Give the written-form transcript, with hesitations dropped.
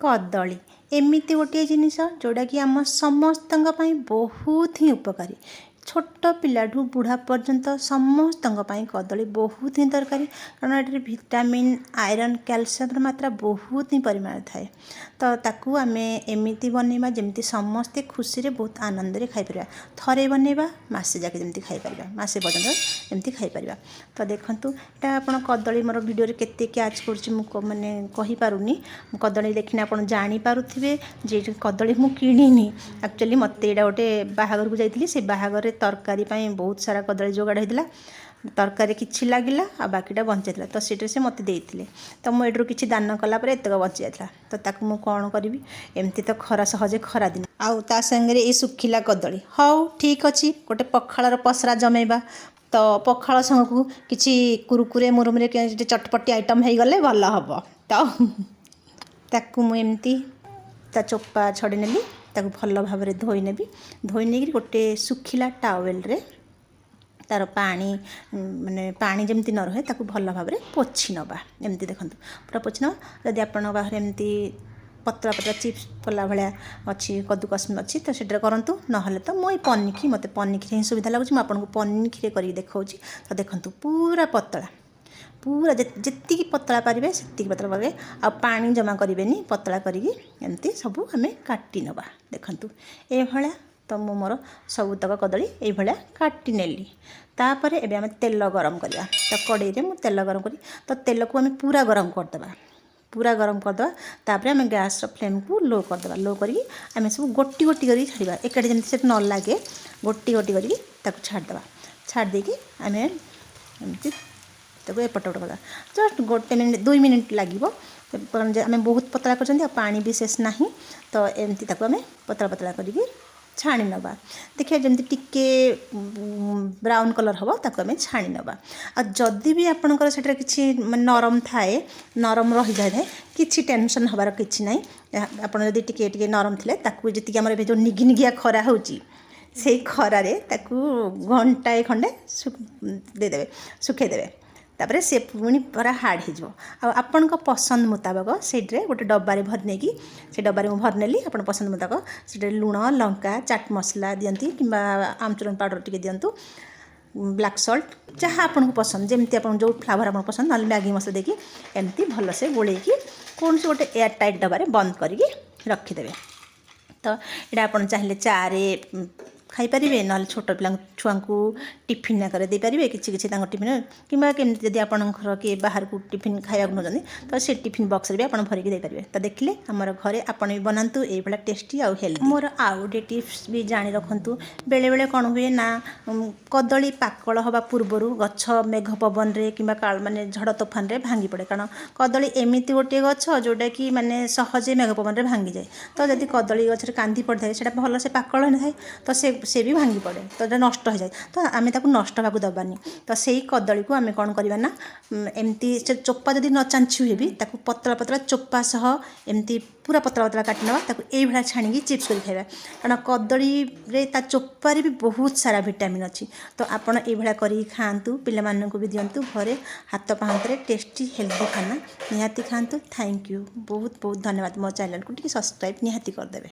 କଦଳୀ ଏମିତି ଗୋଟିଏ ଜିନିଷ ଯେଉଁଟାକି ଆମ ସମସ୍ତଙ୍କ ପାଇଁ ବହୁତ ହିଁ ଉପକାରୀ। ଛୋଟ ପିଲାଠୁ ବୁଢ଼ା ପର୍ଯ୍ୟନ୍ତ ସମସ୍ତଙ୍କ ପାଇଁ କଦଳୀ ବହୁତ ହିଁ ଦରକାରୀ, କାରଣ ଏଠାରେ ଭିଟାମିନ୍, ଆଇରନ୍, କ୍ୟାଲସିୟମର ମାତ୍ରା ବହୁତ ହିଁ ପରିମାଣରେ ଥାଏ। ତ ତାକୁ ଆମେ ଏମିତି ବନେଇବା ଯେମିତି ସମସ୍ତେ ଖୁସିରେ, ବହୁତ ଆନନ୍ଦରେ ଖାଇପାରିବା। ଥରେ ବନେଇବା, ମାସେ ଯାକେ ଯେମିତି ଖାଇପାରିବା, ମାସେ ପର୍ଯ୍ୟନ୍ତ ଏମିତି ଖାଇପାରିବା। ତ ଦେଖନ୍ତୁ, ଏଇଟା ଆପଣ କଦଳୀ ମୋର ଭିଡ଼ିଓରେ କେତେ କ୍ୟାଚ୍ କରୁଛି, ମୁଁ ମାନେ କହିପାରୁନି। କଦଳୀ ଦେଖିନେ ଆପଣ ଜାଣିପାରୁଥିବେ ଯେ ଏଇଠି କଦଳୀ ମୁଁ କିଣିନି। ଆକ୍ଚୁଆଲି ମୋତେ ଏଇଟା ଗୋଟେ ବାହାଘରକୁ ଯାଇଥିଲି, ସେ ବାହାଘରରେ ତରକାରୀ ପାଇଁ ବହୁତ ସାରା କଦଳୀ ଯୋଗାଡ଼ ହେଇଥିଲା। ତରକାରୀ କିଛି ଲାଗିଲା ଆଉ ବାକିଟା ବଞ୍ଚାଇଥିଲା, ତ ସେଇଟା ସେ ମୋତେ ଦେଇଥିଲେ। ତ ମୁଁ ଏଇଥିରୁ କିଛି ଦାନ କଲା ପରେ ଏତକ ବଞ୍ଚି ଯାଇଥିଲା। ତ ତାକୁ ମୁଁ କ'ଣ କରିବି? ଏମିତି ତ ଖରା, ସହଜେ ଖରା ଦିନ, ଆଉ ତା ସାଙ୍ଗରେ ଏଇ ଶୁଖିଲା କଦଳୀ। ହଉ, ଠିକ୍ ଅଛି, ଗୋଟେ ପଖାଳର ପସରା ଜମେଇବା। ତ ପଖାଳ ସାଙ୍ଗକୁ କିଛି କୁରୁକୁରେ, ମୁରୁମୁରେ, ଚଟପଟି ଆଇଟମ୍ ହେଇଗଲେ ଭଲ ହେବ। ତ ତାକୁ ମୁଁ ଏମିତି ତା ଚୋପା ଛଡ଼େଇ ନେଲି, ତାକୁ ଭଲ ଭାବରେ ଧୋଇ ନେବି। ଧୋଇ ନେଇକରି ଗୋଟେ ଶୁଖିଲା ଟାୱେଲରେ ତା'ର ପାଣି, ମାନେ ପାଣି ଯେମିତି ନ ରହେ, ତାକୁ ଭଲ ଭାବରେ ପୋଛି ନେବା। ଏମିତି ଦେଖନ୍ତୁ, ପୁରା ପୋଛି ନେବା। ଯଦି ଆପଣଙ୍କ ପାଖରେ ଏମିତି ପତଳା ପତଳା ଚିପ୍ସ କଲା ଭଳିଆ ଅଛି, କଦୁକସ ଅଛି, ତ ସେଇଟାରେ କରନ୍ତୁ। ନହେଲେ ତ ମୁଁ ଏଇ ପନିକି, ମୋତେ ପନିକିରେ ହିଁ ସୁବିଧା ଲାଗୁଛି। ମୁଁ ଆପଣଙ୍କୁ ପନିକିରେ କରିକି ଦେଖାଉଛି। ତ ଦେଖନ୍ତୁ, ପୁରା ପତଳା, ପୁରା ଯେତିକି ପତଳା ପାରିବେ ସେତିକି ପତଳା ପାରିବେ, ଆଉ ପାଣି ଜମା କରିବେନି। ପତଳା କରିକି ଏମିତି ସବୁ ଆମେ କାଟି ନେବା। ଦେଖନ୍ତୁ, ଏଇଭଳିଆ। ତ ମୁଁ ମୋର ସବୁତକ କଦଳୀ ଏଇଭଳିଆ କାଟି ନେଲି। ତାପରେ ଏବେ ଆମେ ତେଲ ଗରମ କରିବା। ତ କଡ଼େଇରେ ମୁଁ ତେଲ ଗରମ କରି, ତ ତେଲକୁ ଆମେ ପୁରା ଗରମ କରିଦେବା, ପୁରା ଗରମ କରିଦେବା। ତାପରେ ଆମେ ଗ୍ୟାସ୍ର ଫ୍ଲେମ୍କୁ ଲୋ କରିଦେବା। ଲୋ କରିକି ଆମେ ସବୁ ଗୋଟି ଗୋଟି କରିକି ଛାଡ଼ିବା ଏକାଠି, ଯେମିତି ସେଠି ନ ଲାଗେ। ଗୋଟି ଗୋଟି କରିକି ତାକୁ ଛାଡ଼ିଦେବା। ଛାଡ଼ି ଦେଇକି ଆମେ ଏମିତି ତାକୁ ଏପଟ ସେପଟ କରିଦେବା। ଜଷ୍ଟ ଗୋଟେ ମିନିଟ୍, 2 ମିନିଟ୍ ଲାଗିବ, ଆମେ ବହୁତ ପତଳା କରିଛନ୍ତି ଆଉ ପାଣି ବିଶେଷ ନାହିଁ। ତ ଏମିତି ତାକୁ ଆମେ ପତଳା ପତଳା କରିକି ଛାଣି ନେବା। ଦେଖିବା, ଯେମିତି ଟିକେ ବ୍ରାଉନ୍ କଲର୍ ହେବ, ତାକୁ ଆମେ ଛାଣି ନେବା। ଆଉ ଯଦି ବି ଆପଣଙ୍କର ସେଠାରେ କିଛି ମାନେ ନରମ ଥାଏ, ନରମ ରହିଯାଇଥାଏ, କିଛି ଟେନସନ୍ ହେବାର କିଛି ନାହିଁ। ଆପଣ ଯଦି ଟିକେ ଟିକେ ନରମ ଥିଲେ, ତାକୁ ଯେତିକି ଆମର ଏବେ ଯେଉଁ ନିଗି ନିଗିଆ ଖରା ହେଉଛି, ସେଇ ଖରାରେ ତାକୁ ଘଣ୍ଟାଏ ଖଣ୍ଡେ ଦେଇଦେବେ, ଶୁଖେଇଦେବେ। ତାପରେ ସେ ପୁଣି ପୁରା ହାର୍ଡ଼ ହେଇଯିବ। ଆଉ ଆପଣଙ୍କ ପସନ୍ଦ ମୁତାବକ ସେଇଥିରେ ଗୋଟେ ଡବାରେ ଭରି ନେଇକି, ସେ ଡବାରେ ମୁଁ ଭରି ନେଲି। ଆପଣ ପସନ୍ଦ ମୁତାବକ ସେଠାରେ ଲୁଣ, ଲଙ୍କା, ଚାଟ୍ ମସଲା ଦିଅନ୍ତି କିମ୍ବା ଆମଚୁର ପାଉଡ଼ର ଟିକେ ଦିଅନ୍ତୁ, ବ୍ଲାକ୍ ସଲ୍ଟ, ଯାହା ଆପଣଙ୍କୁ ପସନ୍ଦ, ଯେମିତି ଆପଣ ଯେଉଁ ଫ୍ଲେଭର୍ ଆପଣଙ୍କୁ ପସନ୍ଦ। ନହେଲେ ମ୍ୟାଗି ମସଲା ଦେଇକି ଏମିତି ଭଲସେ ଗୋଳେଇକି କୌଣସି ଗୋଟେ ଏୟାର ଟାଇଟ୍ ଡବାରେ ବନ୍ଦ କରିକି ରଖିଦେବେ। ତ ଏଇଟା ଆପଣ ଚାହିଁଲେ ଚାରେ ଖାଇପାରିବେ, ନହେଲେ ଛୋଟ ପିଲାଙ୍କୁ, ଛୁଆଙ୍କୁ ଟିଫିନ୍ ଆକାରରେ ଦେଇପାରିବେ କିଛି କିଛି ତାଙ୍କ ଟିଫିନ୍, କିମ୍ବା କେମିତି ଯଦି ଆପଣଙ୍କର କିଏ ବାହାରକୁ ଟିଫିନ୍ ଖାଇବାକୁ ନେଉଛନ୍ତି, ତ ସେ ଟିଫିନ୍ ବକ୍ସରେ ବି ଆପଣ ଭରିକି ଦେଇପାରିବେ। ତ ଦେଖିଲେ, ଆମର ଘରେ ଆପଣ ବି ବନାନ୍ତୁ ଏଇଭଳିଆ ଟେଷ୍ଟି ଆଉ ହେଲ୍ଦି। ମୋର ଆଉ ଗୋଟେ ଟିପ୍ସ ବି ଜାଣି ରଖନ୍ତୁ। ବେଳେବେଳେ କ'ଣ ହୁଏ ନା, କଦଳୀ ପାକଳ ହେବା ପୂର୍ବରୁ ଗଛ ମେଘ ପବନରେ କିମ୍ବା ମାନେ ଝଡ଼ ତୋଫାନରେ ଭାଙ୍ଗି ପଡ଼େ, କାରଣ କଦଳୀ ଏମିତି ଗୋଟିଏ ଗଛ ଯେଉଁଟାକି ମାନେ ସହଜେ ମେଘ ପବନରେ ଭାଙ୍ଗିଯାଏ। ତ ଯଦି କଦଳୀ ଗଛରେ କାନ୍ଦି ପଡ଼ିଥାଏ, ସେଇଟା ଭଲସେ ପାକଳ ହୋଇନଥାଏ, ତ ସେ ସେ ବି ଭାଙ୍ଗି ପଡ଼େ, ତ ଏଇଟା ନଷ୍ଟ ହୋଇଯାଏ। ତ ଆମେ ତାକୁ ନଷ୍ଟ ହେବାକୁ ଦେବାନି। ତ ସେଇ କଦଳୀକୁ ଆମେ କ'ଣ କରିବା ନା, ଏମିତି ସେ ଚୋପା ଯଦି ନ ଚାଞ୍ଚି ହୁଏ ବି, ତାକୁ ପତଳା ପତଳା ଚୋପା ସହ ଏମିତି ପୁରା ପତଳା ପତଳା କାଟି ନେବା। ତାକୁ ଏଇଭଳିଆ ଛାଣିକି ଚିପ୍ସ କରି ଖାଇବା, କାରଣ କଦଳୀରେ ତା ଚୋପାରେ ବି ବହୁତ ସାରା ଭିଟାମିନ୍ ଅଛି। ତ ଆପଣ ଏଇଭଳିଆ କରିକି ଖାଆନ୍ତୁ, ପିଲାମାନଙ୍କୁ ବି ଦିଅନ୍ତୁ। ଘରେ ହାତ ପାହାନ୍ତରେ ଟେଷ୍ଟି ହେଲ୍ଦି ଖାନା ନିହାତି ଖାଆନ୍ତୁ। Thank you, ବହୁତ ବହୁତ ଧନ୍ୟବାଦ। ମୋ ଚ୍ୟାନେଲକୁ ଟିକେ ସବସ୍କ୍ରାଇବ୍ ନିହାତି କରିଦେବେ।